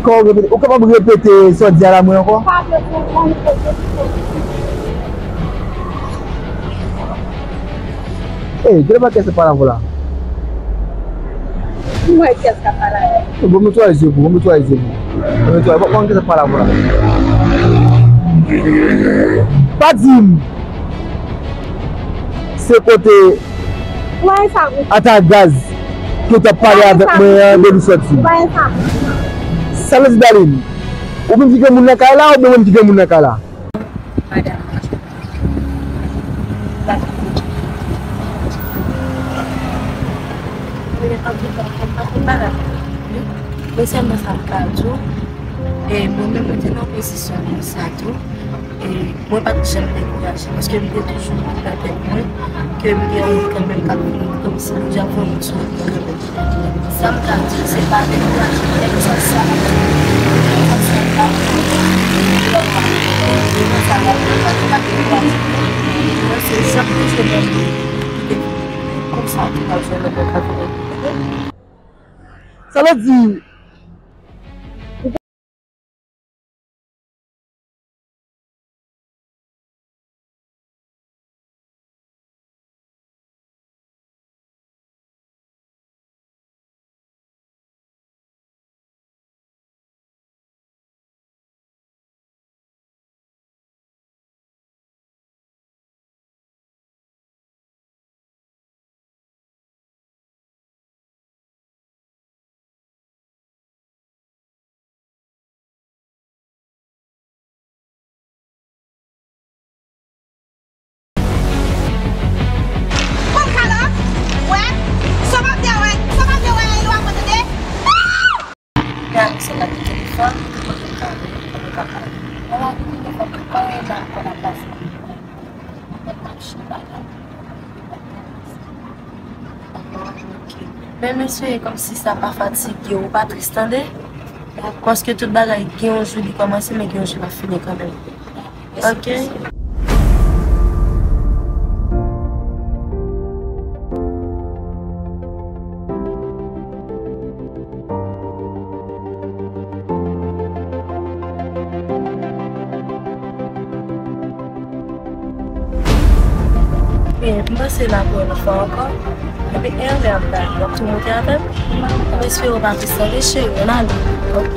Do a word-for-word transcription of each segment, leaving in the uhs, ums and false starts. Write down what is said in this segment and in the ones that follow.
Kò w repete, ou kapab repete sa w di a la mwen ankò? Ey, kilè pa kès ap pale avè w la? Mwen kès k ap pale avè w. Bon, netwaye zye pou, bon, netwaye zye pou. Bon, netwaye, bon, kès ap pale avè w la? Pa di m. Se kote Atagaz ki t ap pale avèk mwen an depi sòti. Sa vle di, Darline, ou menm ki gen moun nan kay la, oubyen mwen ki gen moun nan kay la? Madanm, men sèlman sa m ka di w, e mwen menm mwen te nan pozisyon konsa tou. E mwen pa t janm dekouraje, paske m te toujou met nan tèt mwen ke m gen yon moun kanmenm k ap vini, kòmsi Bondye ap voye moun sou wout mwen kanmenm. Sa m ka di w, se pa dekouraje, nèg sa, sa, sa, sa, sa, sa, se sa m te jwenn nan li, ki te konsa tou, m ap jwenn nan mwen ka vini. Sa vle di, Gade, se la ki telefòn, mwen pa ka, mwen pa ka pale. Mwen la ki telefòn, mwen pa wè la, mwen pa ka pase. Men mesye, e kòmsi sa pa fatige w, ou pa tris tande. Paske tout bagay gen yon jou li kòmanse, men gen yon jou l ap fini kanmenm. Ok. Men, m panse n ap wè lòt fwa ankò. Epi, e anlè a m pral, w ap tou monte avè m? M espere w pa tris tande, cheri, ann ale. Ok.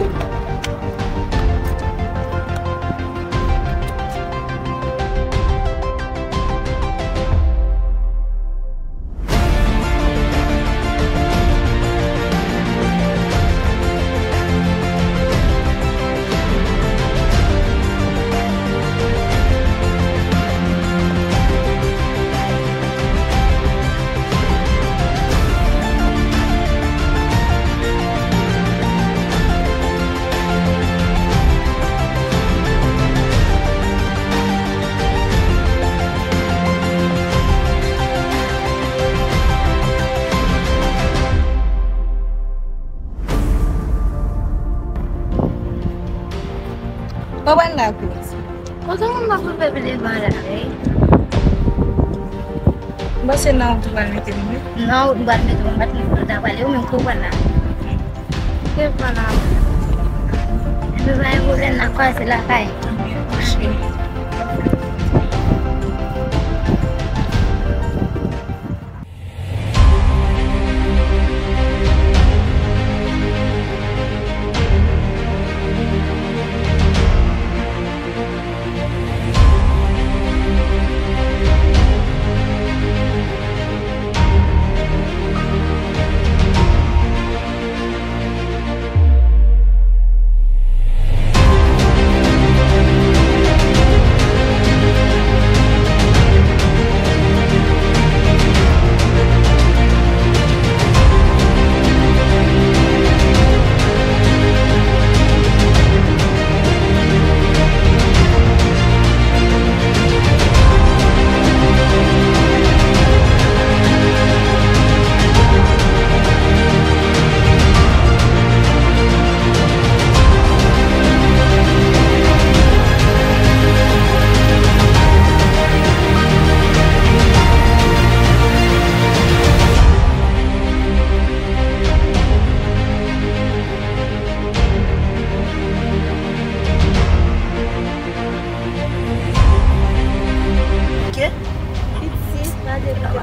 Konprann la kouz. Kote moun nan pou pepe devan la, wi? M panse nan wout ou pral mete m, wi. Nan wout ou pral mete m, m pa t konn kote w ta prale, ou menm konprann la. Ke pran nan. Epi pa gen pwoblèm, n a kwaze lakay.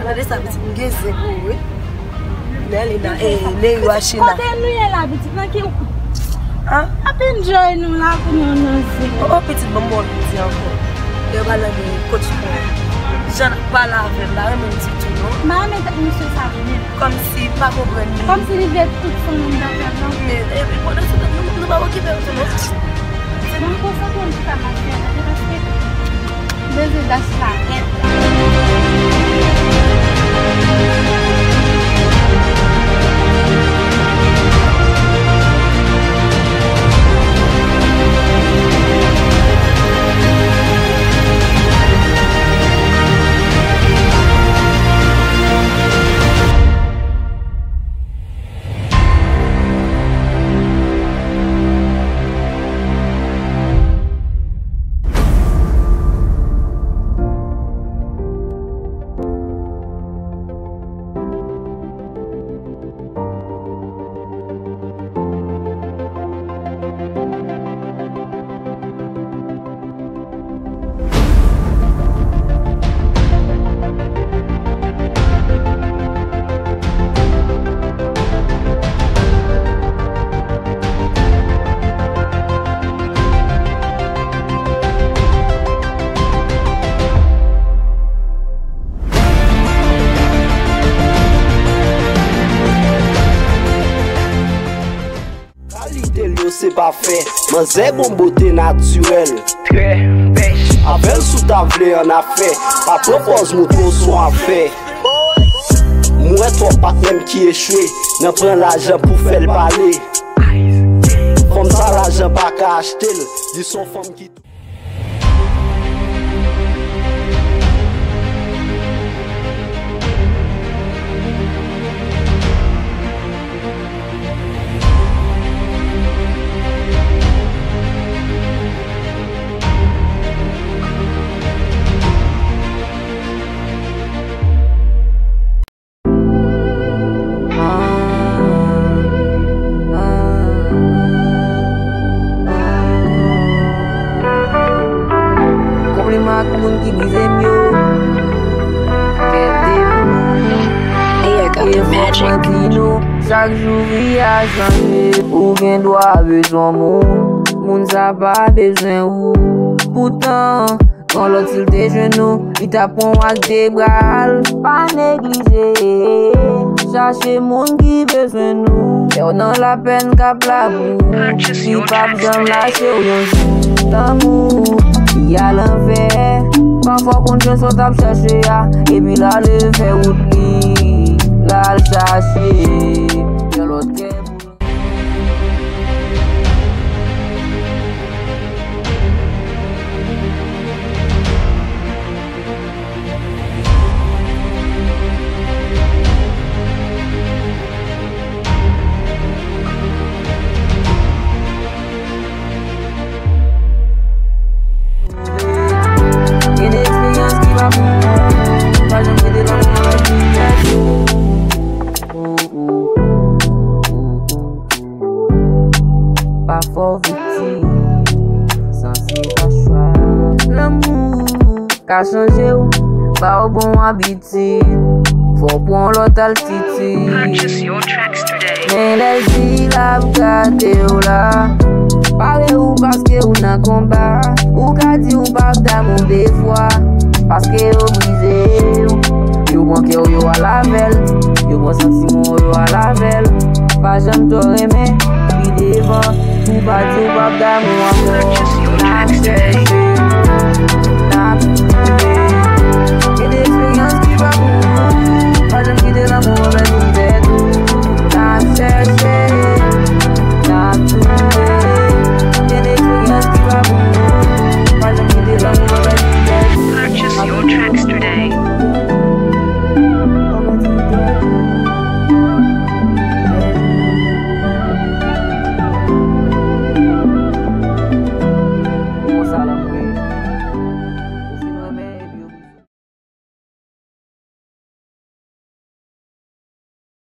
Gade sa, pitit, m gen zen pou ou, wi. Nelina, eh, Neyo, Achina. Kote nou ye la, pitit? Nan ki... Ah? Ap enjoy nou la pou nou nan zen. Oh, oh, pitit, ban m ba w di ankò. Yo pral nan kot spò. Jan n ap pale avè l la, renmen m ditou, non. M pa renmen tèt misye sa menm. Kòmsi m pa konprann li. Kòmsi li vle tout fanm anndan kè m nan. Men, epi pandan se tan, nou, nou pa okipe yo tou, non. Ban m konsantre m sou sa m ap fè a, tande, paske m bezwen dash la nèt. Kalite l yo se pafè. Manzè gon bote natirèl. Trè pèch. Avè l si w ta vle annafè. Pa pran pòz mouton sou afè. M wè twòp patnè m ki echwe nan pran lajan pou fè l pale. Fanm sa lajan pa ka achte l. Li se yon fanm ki Konpliman ak moun ki brize m yo. Kè devou. E fòk mwen di nou, chak jou vi a chanje. Ou gen dwa bezwen moun, moun sa pa bezwen ou. Poutan, yon lòt si l te jwenn ou, li t ap pran w ak de bra l. Pa neglije chache moun ki bezwen nou. Lè w nan lapèn k ap la pou ou, li p ap janm lache w yon jou. Lanmou, li alanvè. Pafwa w konn jwenn sa w t ap chache a, epi l ale fè wout li, l al chache yon lòt kè pou Gen de eksperyans ki pa pou ou, pa janm kite lanmou an pèdi kè. Pa fè w viktim, sanse pa chwa. Lanmou ka chanje w, ba w bon abitid. Fò w pran lòt altitid. Men lè l di l ap gate w la, pare w paske w nan konba. Ou ka di w p ap damou defwa, paske yo brize w. Yo pran kè w, yo al avè l. Yo pran santiman w, yo al avè l. Pa janm twò renmen pi devan. Ou pa di w p ap damou ankò. N ap chèche.